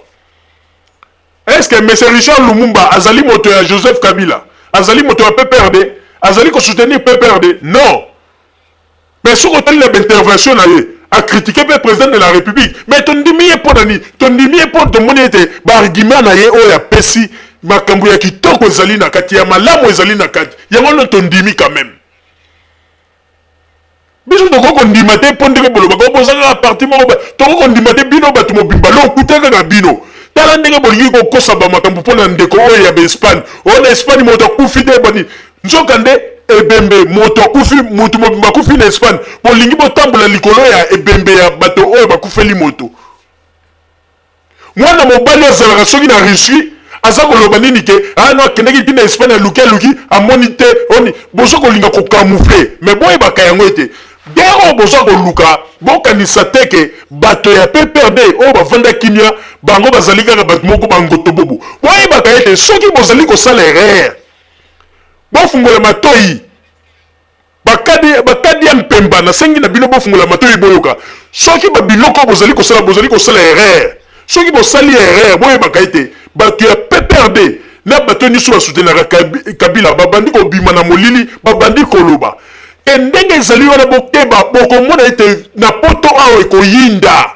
Est ce que monsieur Richard Lumumba azali moto ya Joseph Kabila? Azali moto ya PPRD? Azali kosoutenir PPRD? Non, mais soki otali na baintervention na ye, acritiquer mpe président de la République. Mais tondimi ye mpo na nini? Tondimi ye mpo tomoni ete baargument na ye oyo apesi, makambo ya kitoko ezali na kati, ya malamu ezali na kati. Yango ndo tondimi quand même. Biso tokoki kondima te mpo ndenge bolobaka boza kaka parti moko, tokoki kondima te. Bino bato mobimba lokuta kaka bino. Tala ndenge bolingi kokosa bamakambo mpo na ndeko oyo ya baEspagne oyo. Na Espagne moto akufi te, bani nzoka nde ebembe moto akufi, moto mobimba akufi na Espagne. Bolingi botambola likolo ya ebembe ya bato oyo bakufeli moto. Mwana mobali azalaka soki na Russie, aza koloba nini ke ano akendaki ntina Espagne, aluki, aluki, amoni te. Oni boza kolinga kocamoufler, mais boyebaka yango ete guerre oyo boza koluka, bokanisa te ke bato ya PPRD oyo bavanda kimia, bango bazali kaka bato moko bangoto bobo. Boyebaka ete soki bozali kosala erreur, bofungola matoi. Bakadi ya mpemba, nasengi na bino bofungola matoi, boyoka. Soki babiloko bozali kosala, bozali kosala erreur. Soki bosali erreur, boyebaka ete bato ya PPRD na bato nyonso basoutenaka Kabila babandi kobima na molili, babandi koloba e ndenge ezali wana. Bokeba, bokomona ete na Poto awa ekoyinda.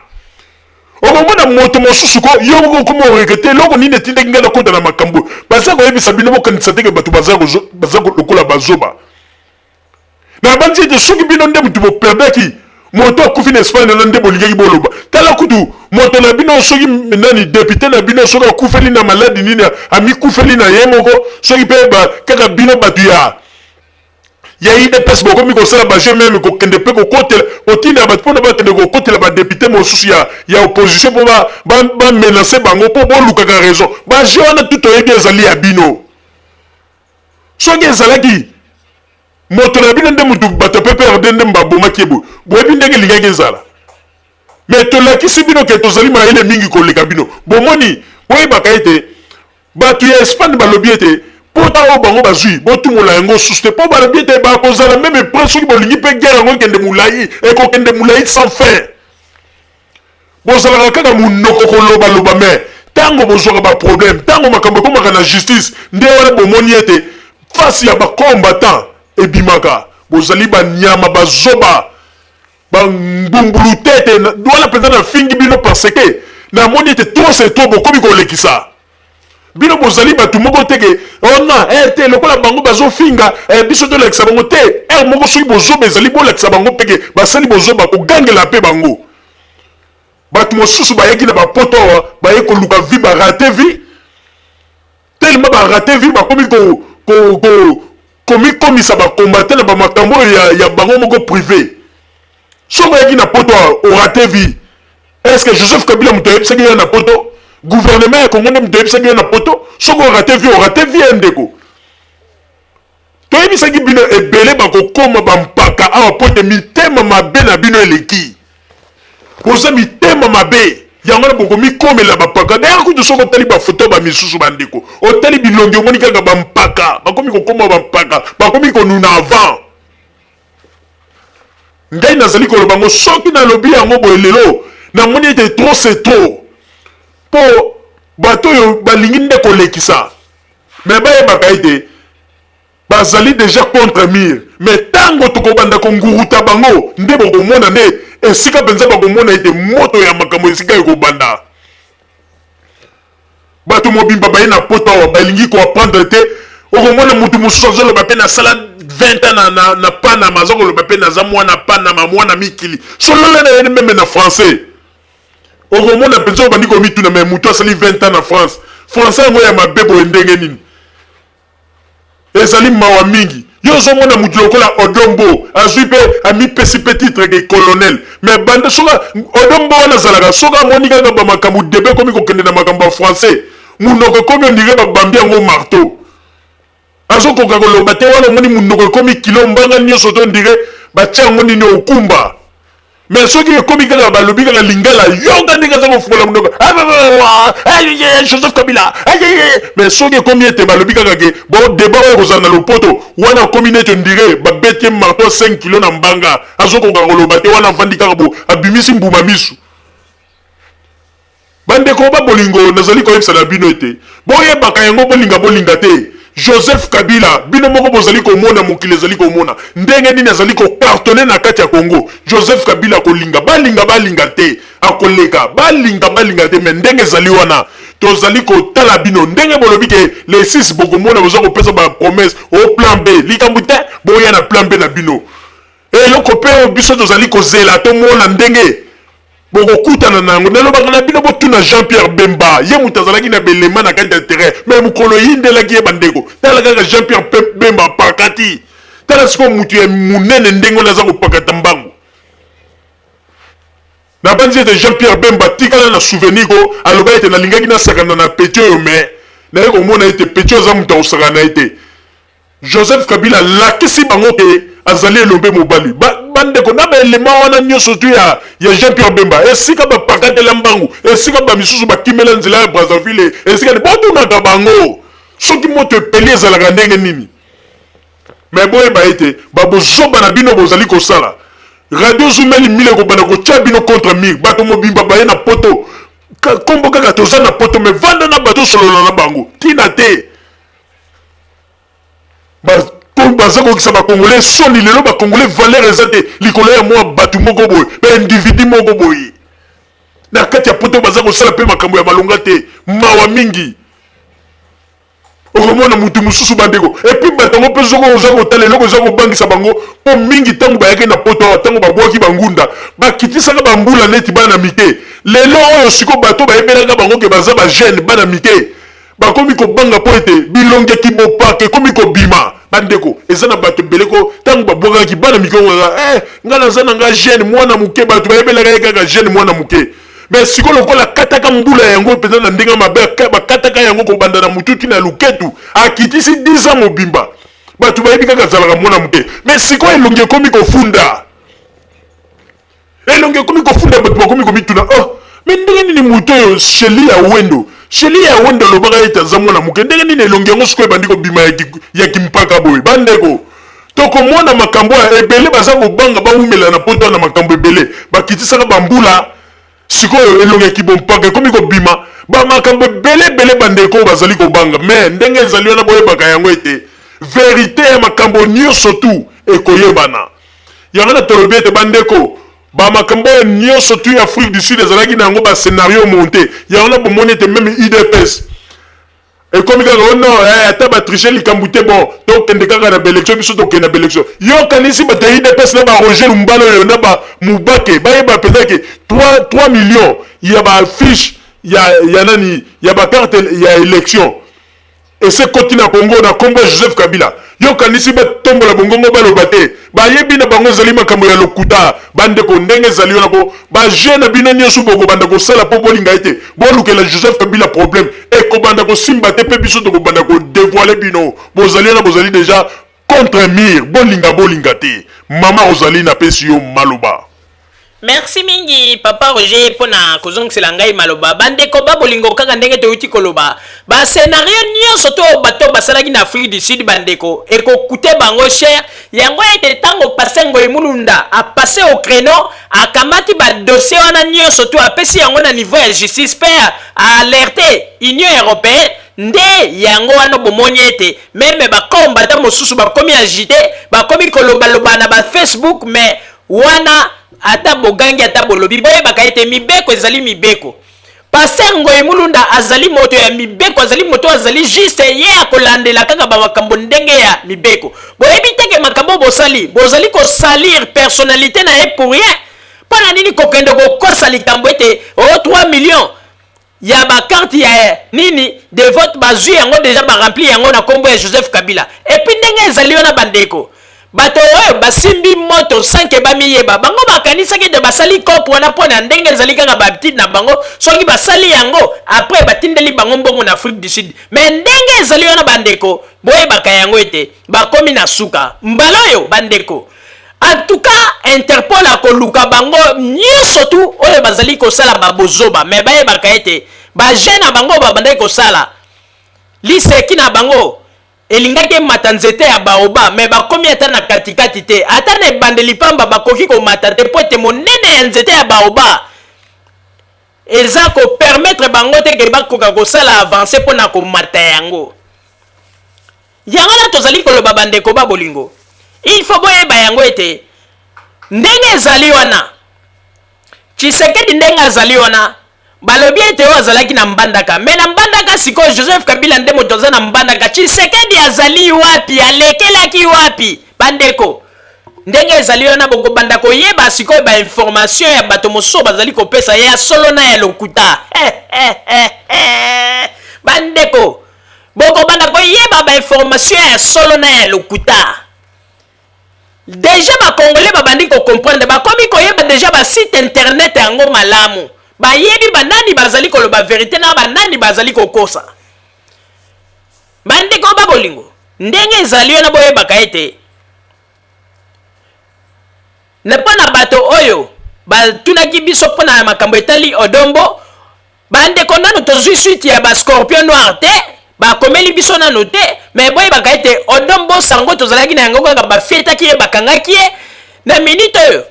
Okomona moto mosusu ko yo moko okoma oregretter: "Eloko nini etindaki ngai nakota na makambo?" Baza koyebisa bino, bokanisa teke bato baza lokola bazoba. Nabandi ete soki bino nde motu boperdaki moto akufi na Espagne wana, nde bolingaki boloba: "Tala kutu moto na bino, soki nani, député na bino, soki akufeli na maladi nini, amikufeli na ye moko." Soki mpe kaka bino bato ya UDPS bokomi kosala bajeu, même kokende mpe kokotela, kotinda bato mpona bakende kokotela badéputé mosusu ya opposition mpo bamenacer bango, mpo bolukaka raison. Bajeu wana tu toyebi ezali ya bino. Soki ezalaki moto na bino nde motu bato PPRD nde babomaki ye boye, boyebi ndenge elingaki ezala. Mais tolakisi bino ke tozali mayele mingi koleka bino. Bomoni, Boyebaka ete bato ya Espagne balobi ete pota oyo bango bazwi, botumola yango susu te, mpo balobi ete bakozala meme près. Soki bolingi mpe guerre yango ekende molai, ekokende molai sans fin. Bozalaka kaka monoko kolobaloba, mais ntango bozwaka baproblème, ntango makambo ekomaka na justice, nde wana bomoni ete face ya bacombattant ebimaka. Bozali banyama, bazoba, bambumbulu tete wana mpenza. Nafingi bino parce que namoni ete trop c'est trop, bokomi kolekisa. Bino bozali bato moko te ke oh non, eh, te lokola bango bazofinga, eh, biso tolakisa bango te. Ere moko soki bozoba ezali, bolakisa bango mpe ke basali bozoba, kogangela mpe bango. Bato mosusu bayaki na bapoto awa, baye koluka vie, barater vie. Tellement barater vie, bakomi komikomisa bacombattants na bamakambo oyo ya bango moko privé. Soki oyaki na poto awa, orater vie, est ce que Joseph Kabila moto ayebisaki yo na poto? Gouvernement ya Kongo nde moto ayebisaki yo na poto? Soki orater vie, orater vie ya ndeko. Toyebisaki bino, ebele bakokoma bampaka awa po ete mitema mabe na bino eleki. Boza mitema mabe, yango wana bokomikomela bampaka. D'ailleurs kutu, soki otali bafoto bamisusu, bandeko, otali bilongi, omoni kaka bampaka bakomi kokoma bampaka, bakomi konuna avant. Ngai nazali koloba yango, soki nalobi yango boye lelo, namoni ete trop c'est trop, mpo bato oyo balingi nde kolekisa. Mais bayebaka ete bazali déjà contre mur. Mais ntango tokobanda konguruta bango, nde bokomona nde esika mpenza bakomona ete moto ya makambo esika ekobanda. Bato mobimba baye na poto awa, balingi koapprendre te. Okomona motu mosusu azoloba mpe nasala 20 ans na Panama, aza koloba mpe naza mwana Panama, mwana mikili. Solola na ye même na français, okomona mpenza obandi komituna: mais motu asali 20 ans na France, français yango ya mabe boye ndenge nini? Ezali mawa mingi. Yo ozomona motu lokola Odombo azwi mpe amipesi mpe titre ke colonel, mais banda soki Odombo wana azalaka, soki amoni kaka bamakambo debe ekomi kokende na makambo ya français, munoko ekomi on dirait babambi yango marteau, azokoka koloba te. Wana omoni munoko ekomi kilo, mbanga nyonso to on dirait batia yango nini okumba. Mais soki ekomi kaka balobi kaka lingala, yoka ndenge aza kofungola monoko: "Joseph Kabila." Mais soki ekomi ete balobi kaka ke bon, débat oyo kozala na lopoto, wana akomi neti on dirait babeti ye marteau 5 kilo na mbanga, azokoka koloba te. Wana avandi kaka bo abimisi mbuma misu. Bandeko babolingo, nazali koyebisa na bino ete boyebaka yango, bolinga bolinga te, Joseph Kabila, bino moko bozali komona, mokili ezali komona ndenge nini azali kocartonner na kati ya Congo. Joseph Kabila akolinga, balinga balinga te, akoleka, balinga balinga te. Mais ndenge ezali wana, tozali kotala bino ndenge bolobi ke le 6 bokomona, boza kopesa bapromesse o plan B. Likambo te, boya na plan B na bino. Eloko mpe oyo biso tozali kozela, tomona ndenge bokokutana na yango. Nalobaka na bino, botuna Jean Pierre Bemba, ye moto azalaki na belema na kati ya terrain. Mais mokolo eyindelaki ye, bandeko, tala kaka Jean Pierre Bemba apakati. Tala sikoyo motu ya monene ndenge wana aza kopakata mbangu. Nabanzi ete Jean Pierre Bemba tikala na souvenir ko aloba ete nalingaki nasakana na petit oyo, mais naye komona ete petit oyo aza moto akosakana na ye te. Joseph Kabila alakisi bango ke azali elombe mobali. Bandeko, na baelema wana nyonso tu ya Jean Pierre Bemba, esika bapakatela mbangu, esika bamisusu bakimela nzela ya Brazzaville, esika botunaka bango soki moto epeli ezalaka ndenge nini. Mais boyeba ete babozoba na bino bozali kosala, Radio Zumeli Mile ekobanda kotia bino contre mur. Bato mobimba baye na poto, nkombo kaka toza na poto, mais vanda na bato, osolola na bango, ntina te. Baza kokisa bacongolais soni. Lelo bacongolais valeur eza te likolo ya mwa bato moko boye, baindividu moko boye na kati ya poto, baza kosala mpe makambo ya malonga te. Mawa mingi. Okomona mutu mosusu, bandeko, et puis bato yango mpe soki oza kotala, eloko eza kobangisa bango, mpo mingi ntango bayaki na poto awa, ntango babwaki bangunda, bakitisaka bambula neti bana mike. Lelo oyo sikoyo bato bayebelaka bango ke baza bajeune, bana mike, bakomi kobanga mpo ete bilongeki bopaka ekomi kobima. Bandeko, eza na bato ebele ko ntango babwakaki bana mike, okaka eh, nga naza na nga jeune, mwana moke, bato bayebelaka ye kaka jeune, mwana moke. Mais sikoyo lokola akataka mbula yango mpenza na ndenge mabe, bakataka yango kobanda na mutu ti na luketu, akitisi 10 ans mobimba, bato bayebi kaka azalaka mwana moke. Mais sikoyo elongi ekomi kofunda, elongi ekomi kofunda, bato bakomi komituna: "Oh, mais ndenge nini moto oyo Sheli ya Wendo?" Sheli ya Wende alobaka ete aza mwana moke, ndenge nini elongi yango sikoyo ebandi kobima ya kimpaka boye? Bandeko, tokomona makambo oyo ebele baza kobanga bawumela na poto na makambo ebele bakitisaka bambula, sikoyo elongi ya kibompaka ekomi kobima ba makambo ebele ebele bandeko oyo bazali kobanga. Mais ndenge ezali wana, boyebaka yango ete verite ya makambo nyonso tu ekoyebana. Yango na tolobi ete bandeko, ba makambo oyo nyonso tu ya Afrique du Sud ezalaki na yango ba scenario monté. Yango na bomoni ete meme UDPS ekomi kaka oh non, ata ba triche likambo te, bon tokende kaka na baélection, biso tokende na baélection. Yo kanisi bato ya UDPS na ba Roger Lumbala oyo na ba Mubake bayeba mpenza ke 3 millions ya bafiche ya nani, ya bacarte ya élection ese koti na Congo na nkombo ya Joseph Kabila? Yo kanisi batombola bongongo baloba te? Bayebi na bango ezali makambo ya lokuta. Bandeko, ndenge ezali wana, po bajeu na bino nyonso bokobanda kosala mpo bolinga ete bolukela Joseph Kabila problème, ekobanda kosimba te, mpe biso tokobanda kodévoiler bino. Bozali wana, bozali déjà contre mur, bolinga bolinga te. Mama Rosalie, napesi yo maloba. Merci mingi, papa Roger, mpona kozongisela ngai maloba. Bandeko ba bolingo, kaka ndenge toyuti koloba, bascénario nyonso to bato basalaki na Afrique du Sud, bandeko, ekocoûter bango cher. Yango ete ntango pasteur Ngoy Mulunda apasse au créneau, akamati badossier wana nyonso to apesi yango na niveau ya justice mpe alerte Union européenne, nde yango wana bomoni ete même bakombata mosusu bakomi agité, bakomi kolobaloba na bafacebook. Mais wana, ata bogangi, ata bolobi, boyebaka ete mibeko ezali mibeko. Pasteur Ngoy Mulunda azali moto ya mibeko, azali moto azali juste, ye akolandela kaka bamakambo ndenge ya mibeko. Boyebi teke makambo bosali, bozali kosalir personnalité na ye pour rien. Mpo na nini kokende kokosa likambo ete o 3 millions ya bacarte ya nini de vote bazwi yango déjà, baremplir yango na nkombo ya Joseph Kabila? Et puis ndenge ezali wana, bandeko, bato oyo basimbi moto sanke bamiyeba, bango bakanisaki ete basali coop wana mpo na ndenge ezali kaka bahabitude na bango. Soki basali yango, après batindeli bango mbongo na Afrique du Sud. Mais ndenge ezali wana, bandeko, boyebaka yango ete bakomi na suka mbala oyo. Bandeko, en tout cas Interpol akoluka bango nyonso tu oyo bazali kosala babozoba. Mais bayebaka ete bajeu na bango babandaki kosala, liseki na bango elingaki emata nzete ya baobab, mais bakomi ata na katikati te, ata na ebandeli pamba bakoki komata te, mpo ete monene ya nzete ya baobab eza kopermettre bango te ke bakoka kosala avance mpo na komata yango. Yango wana tozali koloba, bandeko ba bolingo, il faut boyeba yango ete ndenge ezali wana, Tshisekedi ndenge azali wana, balobi ete oyo azalaki na Mbandaka, mais na Mbandaka sikoyo Joseph Kabila nde moto aza na Mbandaka. Tshisekedi azali wapi? Alekelaki wapi? Bandeko, ndenge ezali wana, bokobanda koyeba sikoyo bainformation ya bato mosusu bazali kopesa ya solo na ya lokuta. Bandeko, bokobanda koyeba bainformation ya solo na ya lokuta. Déjà bacongolais babandi kocomprendre, bakomi koyeba déjà basite internet yango malamu, bayebi banani bazali koloba vérité na banani bazali kokosa. Bandeko ba bolingo, ndenge ezali wana, boyebaka ete na mpo na bato oyo batunaki biso mpo na makambo etali Odombo, bandeko, nanu tozwi suite ya bascorpion noir te, bakomeli biso nanu te. Mais boyebaka ete Odombo sango tozalaki na yango kaka bafietaki ye, bakangaki ye. Na minute oyo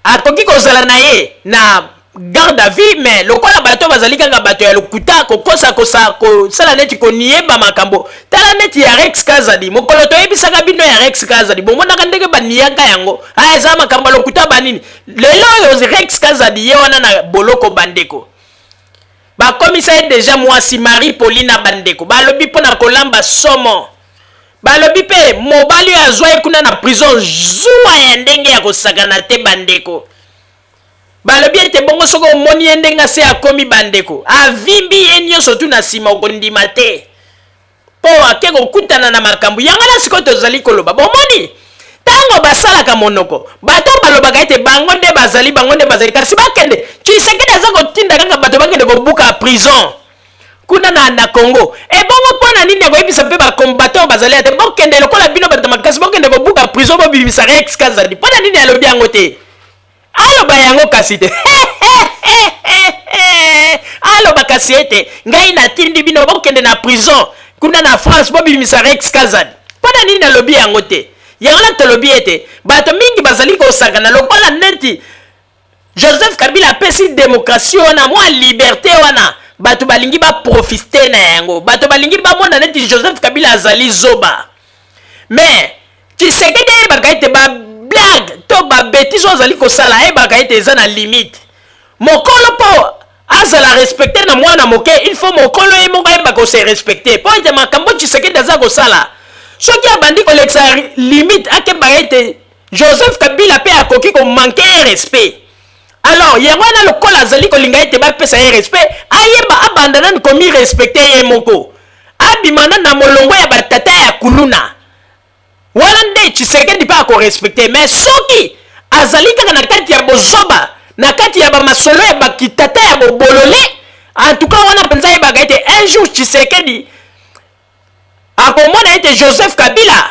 akoki kozala na ye na garde à vue, mais lokola bato bazali kaka bato ya lokuta, kokosa, kosala neti konieba makambo. Tala neti ya Rex Kazadi, mokolo toyebisaka bino ya Rex Kazadi, bomonaka ndenge baniaka yango, aya eza makambo ya lokuta banini. Lelo oyo Rex Kazadi ye wana na boloko. Bandeko, bakomisa ye déjà mwasi Marie Paulina. Bandeko, balobi mpo na kolamba somo, balobi mpe mobali oyo azwa ye kuna na prison, zuwa ya ndenge ya kosakana te. Bandeko, balobi ete bongo soki omoni ye ndenge ase akomi, bandeko, avimbi ye nyonso tu na nsima, okondima te, mpo ake kokutana na makambo yango. Na sikoyo tozali koloba, bomoni ntango basalaka monoko, bato balobaka ete bango nde bazali, bango nde bazali, kasi bakende. Tshisekedi aza kotinda kaka bato bakende kobuka prison kuna na Congo. Ebongo mpo na nini akoyebisa mpe bacombattant oyo bazali ate bokende lokola bino bato makasi, bokende kobuka prison, bobimisa Rex Kazadi? Mpo na nini alobi yango te? Aloba yango kasi te. Aloba kasi ete ngai natindi bino bokende na prison kuna na France, bobimisa Rex Kazadi. Mpo na nini nalobi yango te? Yango wana tolobi ete bato mingi bazali kosakana lokola neti Joseph Kabila apesi demokrasie wana, mwa liberte wana, bato balingi baprofite na yango, bato balingi bamona neti Joseph Kabila azali zoba. Mais Tshisekedi ayebaka ete ba blague to ba betise oyo azali kosala, ayebaka ete eza na limite. Mokolo mpo azala respecte na mwana moke, il faut mokolo ye moko ayeba ko se respecter, mpo ete makambo Tshisekedi aza kosala, soki abandi kolekisa limite, akebaka ete Joseph Kabila mpe akoki ko manquer ye respect. Alors yango wana lokola azali kolinga ete bapesa ye respect, ayeba abanda nanu komi respecter ye moko, abima nanu na molongo ya batata ya kuluna wana nde Tshisekedi mpe ako respecter. Mais soki azali kaka na kati ya bozoba, na kati ya bamasolo ya bakitata ya bobolole, en tout cas wana mpenza ayebaka ete un jour Tshisekedi akomona ete Joseph Kabila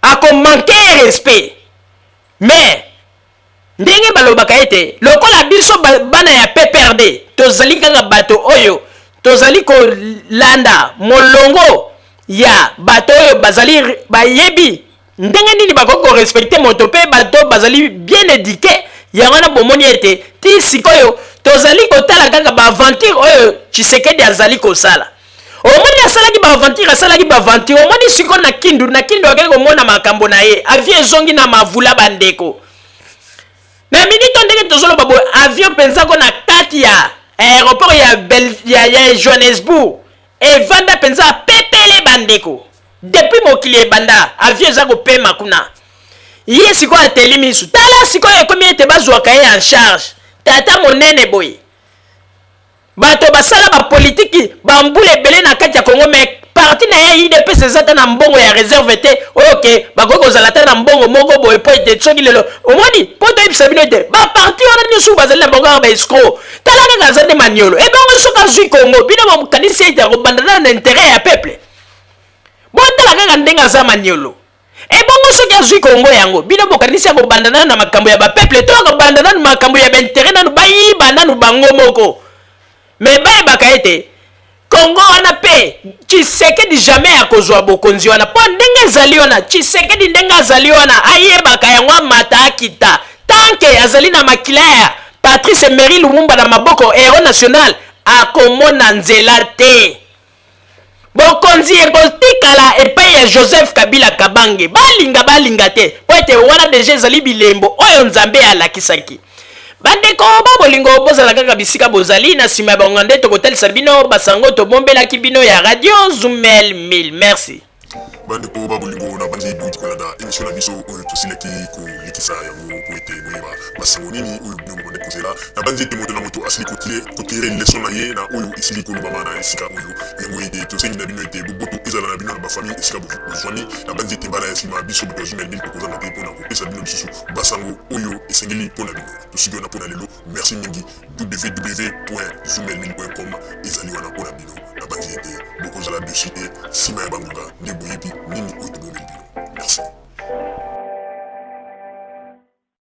ako manquer respect. Mais ndenge balobaka ete lokola biso bana ya PPRD tozali kaka bato oyo tozali kolanda molongo ya bato oyo bazali bayebi ndenge nini bakoki korespecte moto mpe bato bazali bien éduqué. Yango wana bomoni ete ti sikoyo tozali kotala kaka baaventure oyo Tshisekedi azali kosala. Omoni asalaki baaventure, asalaki baaventure. Omoni sikoyo na Kindu, na Kindu akei komona makambo na ye, avion ezongi na mavula. Bandeko, na minito ndenge tozoloba boye, avion mpenza ko na kati ya aéroport ya Johannesburg evanda mpenza pepele. Bandeko, depuis mokili ebanda, avion eza kopema kuna. Ye sikoyo ateli misu, tala sikoyo ekomi ete bazwaka ye en charge. Tata monene boye, bato basala bapolitiki bambula ebele na kati ya Congo, mais parti na ye UDPS eza ata na mbongo ya réserve te oyo ke bakoki kozala ata na mbongo moko boye. Mpo ete soki lelo omoni, mpo toyebisa bino ete baparti wana nyonso bazali na bango kaka baescrocs. Tala kaka, aza nde maniolo. Ebongo soki azwi Congo, bino bokanisi ete akobanda na intérêt ya peuple? Botala kaka ndenge aza maniolo. Ebongo soki azwi Kongo yango, bino bokanisi akobanda nanu na makambo ya bapeuple to akobanda nanu makambo ya baintérêt nanu bayiba nanu bango moko? Mais bayebaka ete Kongo wana mpe Tshisekedi jamais akozwa bokonzi wana, mpo ndenge ezali wana, Tshisekedi ndenge azali wana, ayebaka yango, amata akita, tant que azali na makila ya Patrice Emery Lumumba na maboko, héros national, akomona nzela te. Bokonzi ekotikala epai ya Joseph Kabila Kabange, balinga balinga te, mpo ete wana deja ezali bilembo oyo Nzambe alakisaki. Bandeko ba bolingo, bozala kaka bisika bozali. Na nsima ya bango nde tokotalisa bino basango tobombelaki bino ya Radio Zumel 1000. Merci. Bandeko ba bolingo, na banzi bouti kolanda émission na biso oyo tosilaki kolekisa yango po ete boyeba basango nini oyo bino bobandi kozela. Na banzi ete moto na moto asili kotire leçon na ye na oyo esili kolobama na esika oyo. Yango ete tosengi na bino ete boboto ezala na bino na bafamille esika bozwami. Na banzi ete mbala ya nsima, biso bato ya Zumel 1000 tokozanga te mpona kopesa bino lisusu basango oyo esengeli mpo na bino. Tosuki wana mpo na lelo. Merci mingi. www.zumel1000.com ezali wana mpo na bino. Nabanzi ete bokozala dessus te. Nsima ya bangonga nde boyebi nini oyo tobomeli bino. Merci.